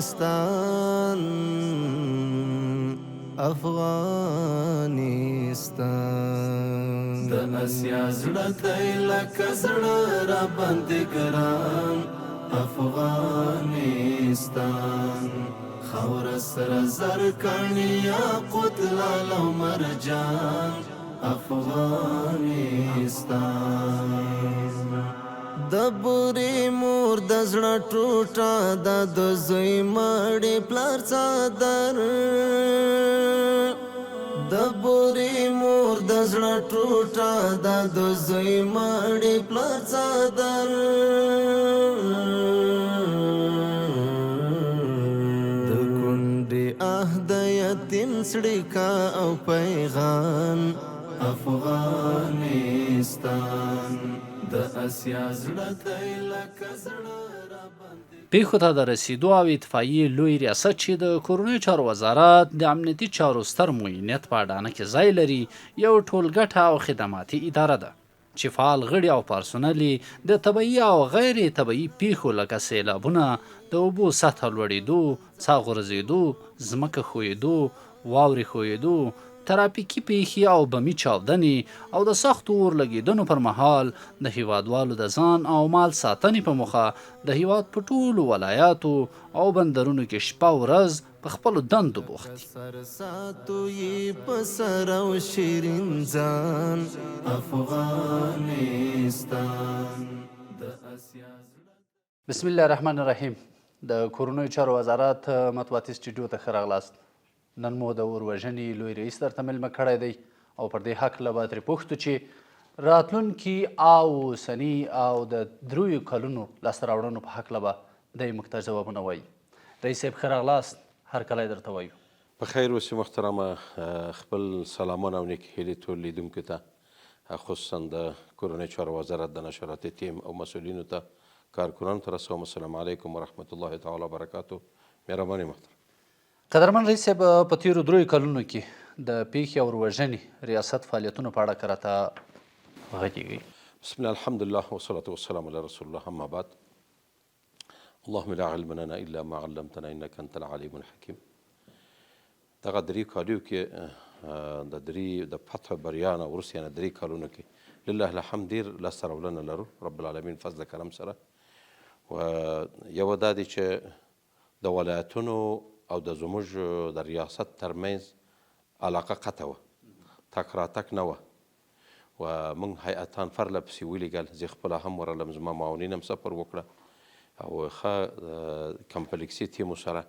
افغانستان، افغانستان. د اسیا زړه دی لکه زړه را باندې ګران، افغانستان. خاوره سره زر کڼي یاقوت، لعل او مرجان، افغانستان. د بوري مور د زړه ټوټه د زوی مړی پلار څادر، د بوري مور د زړه ټوټه د زوی مړی پلار څادر. د کونډې اه د یتیم څړیکه او پیغام، افغانستان. د اسیا زړه دی لکه زړه را باندې. پیښو ته د رسیدو او اطفایې لوی ریاست چې د کورنیو چارو وزارت د امنیتي چارو ستر معینیت په اډانه کې ځای لري، یو ټولګټه او خدماتي اداره ده چې فعال غړي او پرسونل یې د طبیعي او غیر طبیعي پیښو لکه سیلابونه، د اوبو سطح لوړېدو، څاه غورځېدو، ځمکه ښویېدو، واورې ښویېدو، ترافیکي پیښې او بمي چاودنې او د سختو اور لګېدنو پر مهال د هیوادوالو د ځان او مال ساتنې په موخه د هیواد په ټولو ولایاتو او بندرونو کې شپه ورځ په خپلو دندو بوخت دي. سر ساتو یې په سر او شیرین ځان، افغانستان. د اسیا زړه. بسم الله الرحمن الرحیم. د کورنیو چارو وزارت مطبوعاتي سټډیو ته ښه راغلاست. نن مو د اور وژنې لوی رئیس درته مېلمه کړی دی او پر دې هکله به ترې پوښتو چې راتلونکي او اوسني او د دریو کلونو لاسته راوړنو په هکله به دی موږ ته ځوابونه وایي. رئیس صاحب ښه راغلاست، هرکلی درته وایو. په خیر اوسې محترمه، خپل سلامونه او نیکې هیلې ټول لیدونکو ته، خصوصا د کورنیو چارو وزارت د نشراتي تیم او مسؤلینو ته، کارکنانو ته رسوم. السلام علیکم ورحمت الله تعالی وبرکاته. مهرباني محترم. قدرمن رئیس صاحب، په تیرو دریو کلونو کې د پیښې او وژنې ریاست فعالیتونو په اړه که راته وغږیږئ. بسم الله، الحمدلله، والصلاة والسلام علی رسول الله، اما بعد. اللهم لا علم لنا الا ما علمتنا انك انت العليم الحكيم. دغه درې کالیو کې د درې د فتح بریا نه وروسته، یعنې درې کالونو کې لله الحمد ډېر لاسته راوړنه لرو رب العالمین فضل کرم سره. و یوه دا دی چې د ولایتونو او د زموږ د ریاست ترمنځ علاقه قطع وه، تک راتک نه وه. و موږ هیئتان فرله پسې ولیږل، زه خپله هم ورغلم، زما معاونین هم سفر وکړه او ښه کمپلیکسي تیمو سره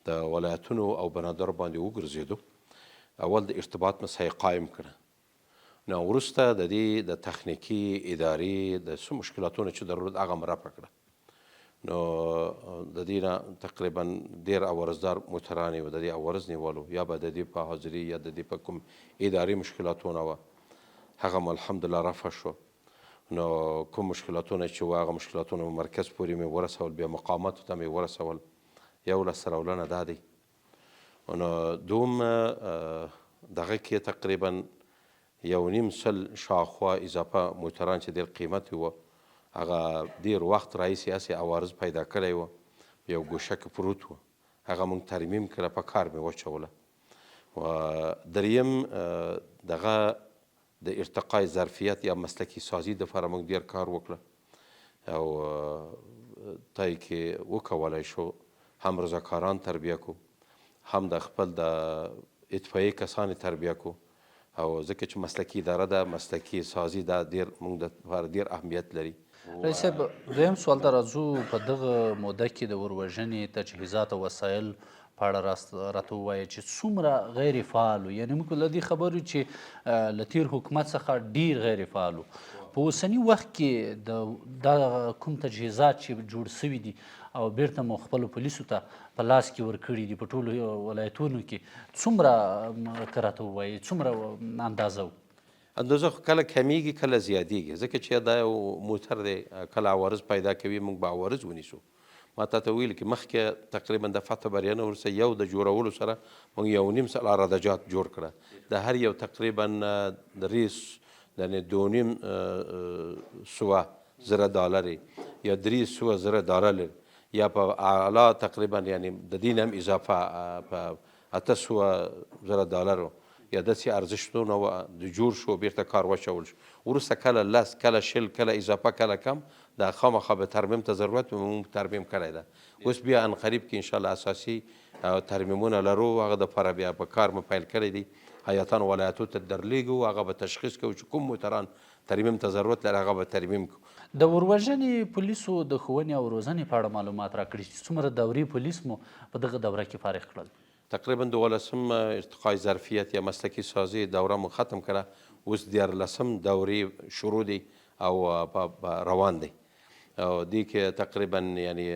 د ولایتونو او بنادر باندې وګرځېدو. اول د ارتباط مسایې قایم کړه، نو وروسته د دې د تخنیکي ادارې د څه مشکلاتونه چې درلود هغه هم رفع کړه. نو د دې نه تقریبا ډېر عوارضدار موټران یې د دې عوارض نیولو، یا به د دې په حاضري یا د دې په کوم اداري مشکلاتونه وه، هغه مو الحمدلله رفع شو. نو کوم مشکلاتونه چې وه هغه مشکلاتونه مو مرکز پورې مې ورسول، بیا مقاماتو ته مې ورسول. یو لاسته راوړنه دا دی. نو دوم دغه کې تقریبا یو نیم سل شاوخوا اضافه موټران چې ډېر قیمت وو، هغه ډېر وخت راهیسې هسې عوارض پیدا کړی و، یو ګوشه کې پروت و، هغه مونږ ترمیم کړه، په کار مې واچوله. و دریم دغه د ارتقای ظرفیت یا مسلکي سازي دپاره موږ ډېر کار وکړه او تای کې وکولای شو هم رضاکاران تربیه کو، هم د خپل د اطفایې کسان تربیه کو، او ځکه چې مسلکي اداره ده، مسلکي سازي دا ډېر موږ دپاره ډېر اهمیت لري. رئیس صاحب، دویم سوال ته راځو. په دغه موده کې د اوروژنې تجهیزات او وسایل په اړه راته ووایه چې څومره غیر فعال وو. یعنې موږ له دې خبر یو چې له تیر حکومت څخه ډیر غیر فعال وو. په اوسني وخت کې د دا کوم تجهیزات چې جوړ سوي دي او بیرته مو خپلو پولیسو ته په لاس کې ورکړي دي په ټولو ولایتونو کې، څومره که راته ووایې څومره اندازه وو؟ اندازه خو کله کمیږي کله زیادیږي، ځکه چې دا یو موتر دی، کله عوارض پیدا کوي، موږ به عوارض ونیسو. ما تا ته ویل کې مخکې تقریبا د فتح بریا نه وروسته یو د جوړولو سره موږ یو نیم سل عرادجات جوړ کړه، د هر یو تقریبا درې یعنې دوه نیم سوه زره ډالرې یا 300,000 ډالر یا په اعلی تقریبا یعنی د دې نه هم اضافه په 800,000 دالرو یا داسې ارزښتونه وه د جوړ شو بیرته کار وچول شو. وروسته کله 10، کله 20، کله اضافه، کله کم، دا خامخا به ترمیم ته ضرورت وي، موږ ترمیم کړی ده. اوس بیا عنقریب کې انشاءالله اساسي ترمیمونه لرو، هغه دپاره بیا په کار مو پیل کړی دی. هیاتان ولایتو ته درلیږو، هغه به تشخیص کوو چې کوم موتران ترمیم ته ضرورت لري، هغه به ترمیم کوو. د اوروژنې پولیسو د ښوونې او روزنې په اړه معلومات راکړي چې څومره دورې پولیس مو په دغه دوره کې فارغ کړل؟ تقریبا 12 ارتقای ظرفیت یا مسلکي سازی دوره مو ختم کړه، اوس 13 دورې شروع دی او روان دی. او دې کې تقریبا یعنی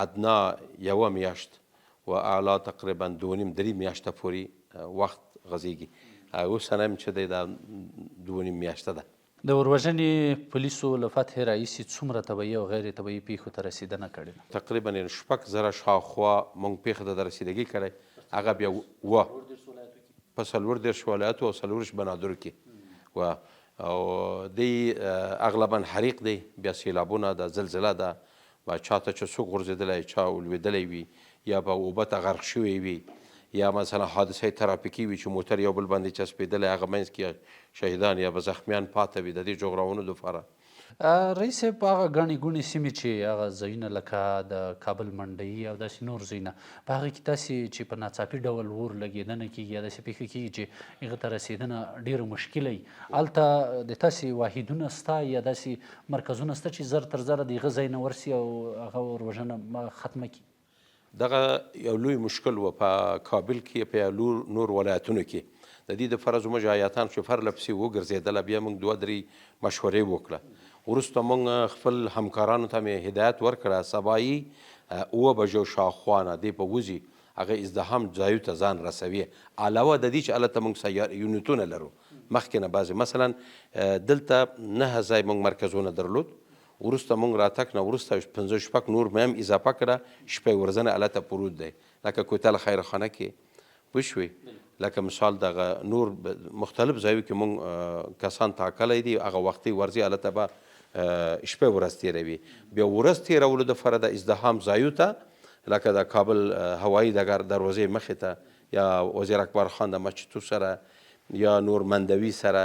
ادنا 1 میاشت و اعلی تقریبا 2.5-3 میاشته پورې وخت غځېږي. اوس هم چې دی دا 2.5 میاشته ده. د اوروژنې پولیسو له فتحې راهیسې څومره طبیعي او غیر طبیعي پېښو ته رسېدنه کړې ده؟ تقریبا 6,000 شاوخوا موږ پېښو ته د رسیدګي کړی، هغه بیا وه په 34 ولایتو او 24 بنادرو کې وه. او دی اغلبا حریق دی، بیا سیلابونه ده، زلزله ده، چاته چې څوک غورځېدلی، چا لوېدلی وي، یا به اوبه ته غرق شوی وي، یا مثلا حادثه ترافیکي وي چې موتر یو بل باندې چسپېدلی، هغه منځ کې شهیدان یا به زخمیان پاته وي. د دې جغراونو دپاره رئیس صاحب، په هغه ګڼې ګوڼې سیمې چې هغه ځایونه لکه د کابل منډیي او داسې نور ځایونه، په هغه کې تاسې چې په ناڅاپي ډول اور لګېدنه کېږي یا داسې پېښه کېږي چې هغه ته رسېدنه ډېره مشکله وي، هلته د تاسې واحدونه سته یا داسې مرکزونه سته چې زر تر زره د هغه ځای نه ورسي او هغه اوروژنه ختمه کړي؟ دغه یو لوی مشکل و په کابل کې، په نور ولایتونو کې. د دې دپاره زموږ هیاتان چې پرله پسې وګرځېدله، بیا موږ 2-3 مشورې وکړه. وروسته موږ خپل همکارانو ته مې هدایت ورکړه، سبایي 7 بجو شاوخوا نه دی په وځي، هغه ازدحام ځایو ته ځان رسوي. علاوه د دې چې هلته موږ سیار یونیتونه لرو مخکې نه بعضې، مثلا دلته 9 ځای موږ مرکزونه درلود، وروسته موږ راتګ نه وروسته 5-6 نور مې هم اضافه کړه، شپې ورځنه هلته پروت دی، لکه کوتل خیرخانه کې وشوې، لکه مثال دغه نور مختلف ځایو کې موږ کسان ټاکلی دي، هغه وختي ورځي هلته به شپه ورځ تېروي. بیا ورځ تېرولو دپاره د ازدحام ځایو ته لکه د کابل هوایي ډګر دروازې مخې ته، یا وزیر اکبر خان د مسجدو سره، یا نور مندوي سره،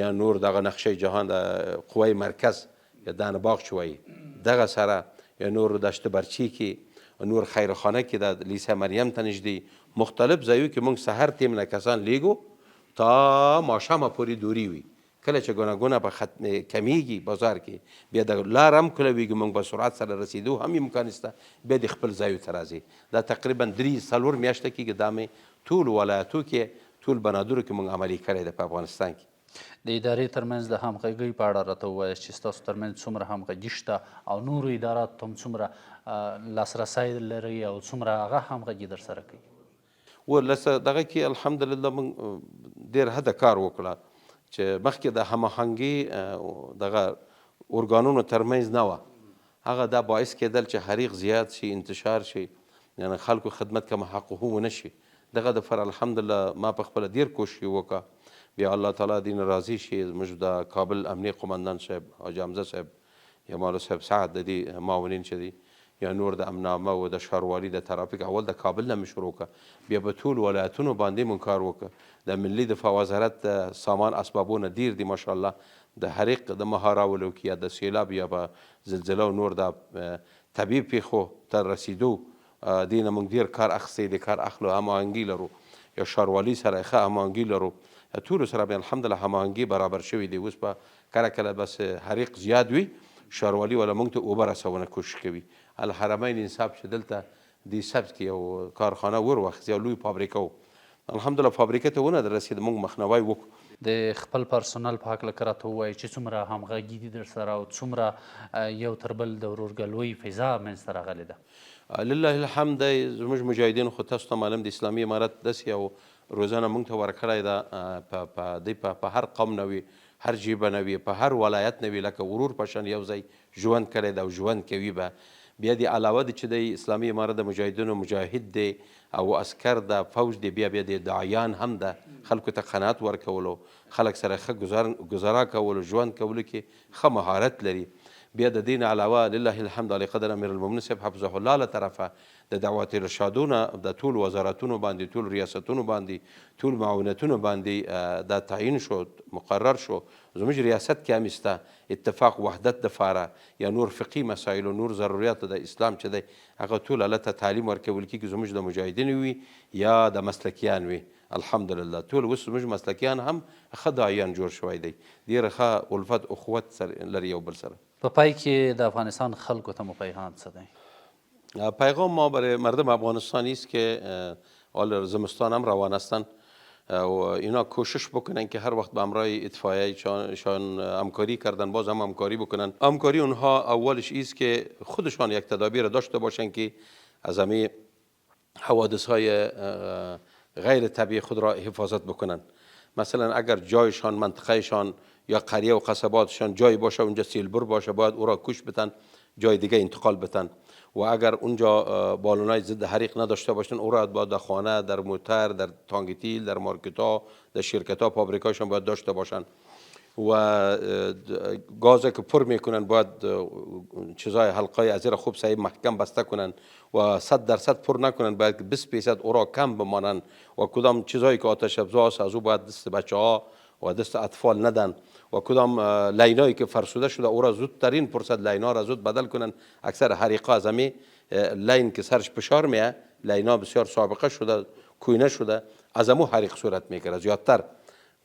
یا نور دغه نقشه جهان د قوی مرکز یا دان باغ چې وایي دغه سره، یا نور دشت برچي کې، نور خیرخانه کې د لیسه مریم ته نږدې مختلف ځایو کې موږ سحر تیم نه کسان لیږو تا ماښامه پورې دوري وي. کله چې ګڼه ګوڼه به ختم کمیږي بازار کې، بیا د لار هم کلویږي، موږ به سرعت سره رسېدو هم امکان شته، بیا د خپل ځایو ته راځي. دا تقریبا 3-4 میاشته کېږي، دا مې ټول ولایتو کې، ټول بنادرو کې موږ عملي کړی دی په افغانستان کې. د ادارې ترمنځ د همغږۍ په اړه راته ووایاست چې ستاسو ترمنځ څومره همغږي شته او نورو اداراتو ته هم څومره لاسرسی لرئ او څومره هغه همغږي درسره کوي؟ ورلسه دغه کې الحمدلله موږ ډېر حده کار وکړه چې مخکې د هماهنګي دغه ارګانونو ترمنځ نه وه، هغه دا باعث کېدل چې حریق زیات شي، انتشار شي، یعنی خلکو خدمت کما حقه ونه شي. دغه دپاره الحمدلله ما په خپله ډېر کوشش وکړه. بیا الله تعالی دې نه راضي شي، زموږ د کابل امنیه قومندان صاحب حاجي حمزه صاحب یا مولوي صاحب سعد د دې معاونین چې دي، یا نور د امنامه و د ښاروالي د ترافیک، اول د کابل نه مې شروع کړه، بیا په ټولو ولایتونو باندې مونږ کار وکړه. د ملي دفاع وزارت د سامان اسبابونه ډېر دي ماشاءالله، د حریق د مهاراولو کې یا د سیلاب یا په زلزله او نور د طبیعي پېښو ته رسېدو دې نه موږ ډېر کار اخیستی دی، کار اخلو، هماهنګي لرو، یا ښاروالي سره ښه هماهنګي لرو، ټولو سره به الحمدلله هماهنګي برابر شوي دی. اوس به کله کله بس حریق زیات وي، ښاروالي والا موږ ته اوبه رسونه کوشش کوي. الحرمین انصاف چې دلته دې سبز کې یو کارخانه ور واخیست، یو لوی فابریکه و، الحمدلله فابریکه ته ونه رسېد، موږ مخنیوی وکړو. د خپل پرسونل په هکله که راته ووایې چې څومره همغږي دي درسره او څومره یو تر بل د ورورګلوۍ فضا منځته راغلې ده؟ لله الحمد زموږ مجاهدین خو تاسو ته معلوم د اسلامي امارت داسې یو روزنه موږ ته ورکړی ده، په هر قوم نه وي، هر ژبه نه وي، په هر ولایت نه وي، لکه ورور په شان یو ځای ژوند کړی ده او ژوند کوي به. بیا د علاوه د چې د اسلامي امارت د مجاهدینو مجاهد دی او عسکر ده، فوج دی، بیا بیا د داعیان هم ده، خلکو ته قناعت ورکولو، خلک سره ښه ګزارا کولو، ژوند کولو کې ښه مهارت لري. بیا د دې نه علاوه لله الحمد عالیقدر امیرالمومنین صاحب حفظه الله له طرفه د دعوت ارشادو نه د ټول وزارتونو باندې، ټول ریاستونو باندې، ټول معاونتونو باندې دا تعین شو، مقرر شو. زموږ ریاست کې هم سته اتفاق وحدت د فاره یا نور فقهي مسایلو، نور ضروریات د اسلام چې دی هغه ټول هلته تعلیم ورکول کیږي، زموږ د مجاهدینو وي یا د مسلکیان وي. الحمدلله ټول اوس زموږ مسلکیان هم ښه داعیان جوړ شوی دی، ډیره ښه الفت اخوت سره لري یو بل سره. په پای کې د افغانستان خلکو ته مو پیغام څه دی؟ پیغام ما برای مردم افغانستان است که حال زمستان هم روان هستند و اینا کوشش بکنن که هر وقت به همراه اطفایه شان همکاری کردن، باز هم همکاری بکنن. همکاری اونها اولش ایست که خودشان یک تدابیر داشته باشن که از همه حوادث های غیر طبیعی خود را حفاظت بکنن. مثلا اگر جایشان، منطقهشان یا قریه و قصباتشان جای باشه اونجا سیلبر باشه، باید او را کوش بتن، جای دیگه انتقال بتن. و اگر اونجا بالونای ضد حریق نداشته باشن، او را باید در خانه، در موتر، در تانگ تیل، در مارکت ها، در شرکت ها، فابریکاشان باید داشته باشن. و گاز که پر میکنن باید چیزای حلقای از خوب صحیح محکم بسته کنن و 100% پر نکنن، باید 20% او را کم بمانن. و کدام چیزایی که آتش افزا است از او باید دست بچه ها و دست اطفال ندن. و کدام لینایی که فرسوده شده او را زودترین فرصت لینا را زود بدل کنن. اکثر حریقا از همی لین که سرش فشار میه، لینا بسیار سابقه شده، کوینه شده، از امو حریق صورت میگیره زیادتر،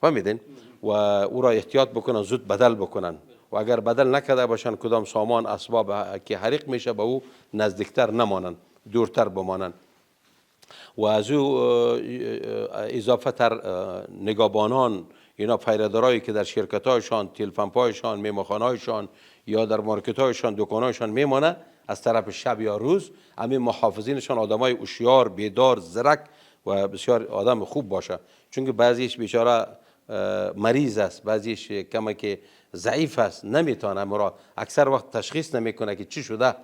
فهمیدین؟ و او را احتیاط بکنن، زود بدل بکنن. و اگر بدل نکرده باشن، کدام سامان اسباب که حریق میشه به او نزدیکتر نمانن، دورتر بمانن. و از او اضافه تر نگابانان اینا، پیردارایی که در شرکت‌هایشان، تلفن‌هایشان، میماخانه‌هایشان یا در مارکت‌هایشان، دکان‌هایشان میمانه، از طرف شب یا روز همین محافظینشان آدمای هوشیار، بیدار، زرک و بسیار آدم خوب باشه. چون که بعضیش بیچاره مریض است، بعضیش کمه که ضعیف است، نمیتونه مرا اکثر وقت تشخیص نمیکنه که چی شده.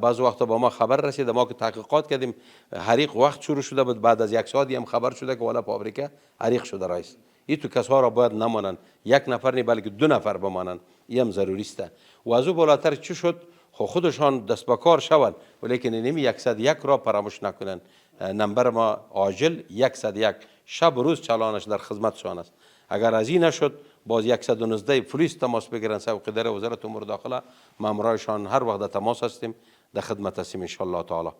بعض وقتا با ما خبر رسید، ما که تحقیقات کردیم حریق وقت شروع شده بود، بعد از یک ساعت هم خبر شده که والا فابریکه حریق شده رئیس. این تو کسها را باید نمانن، یک نفر نی بلکه 2 نفر بمانن، این هم ضروری است. و از او بالاتر چی شد؟ خو خودشان دست به کار شوند، ولیکن نمی 101 را فراموش نکنن. نمبر ما عاجل 101 شب و روز چالانش در خدمتشان است. اگر از این نشد باز 119 پلیس تماس بگیرن، سوق در وزارت امور داخله مامورایشان هر وقت در تماس هستیم، در خدمت هستیم ان شاء الله تعالی.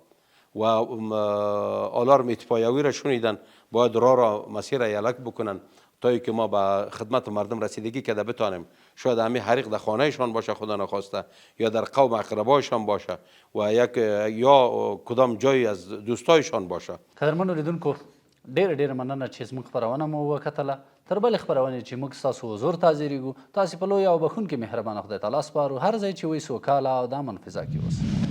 و آلارم اطفایوی را شنیدن، باید راه را مسیر یلک بکنن تا اینکه ما به خدمت مردم رسیدگی کرده بتانیم. شاید همین حریق در خانهشان باشه خدا نخواسته، یا در قوم اقربایشان باشه و یک یا کدام جایی از دوستایشان باشه. قدرمنو لیدونکو، ډېره ډېره مننه چې زموږ خپرونه مو وکتله. تر بلې خپرونې چې موږ ستاسو حضور ته حاضرېږو، تاسې په لوی او بښونکي مهربانه خدای تعالی سپارو. هر ځای چې وئ سوکاله او د امن فضا کې اوسئ.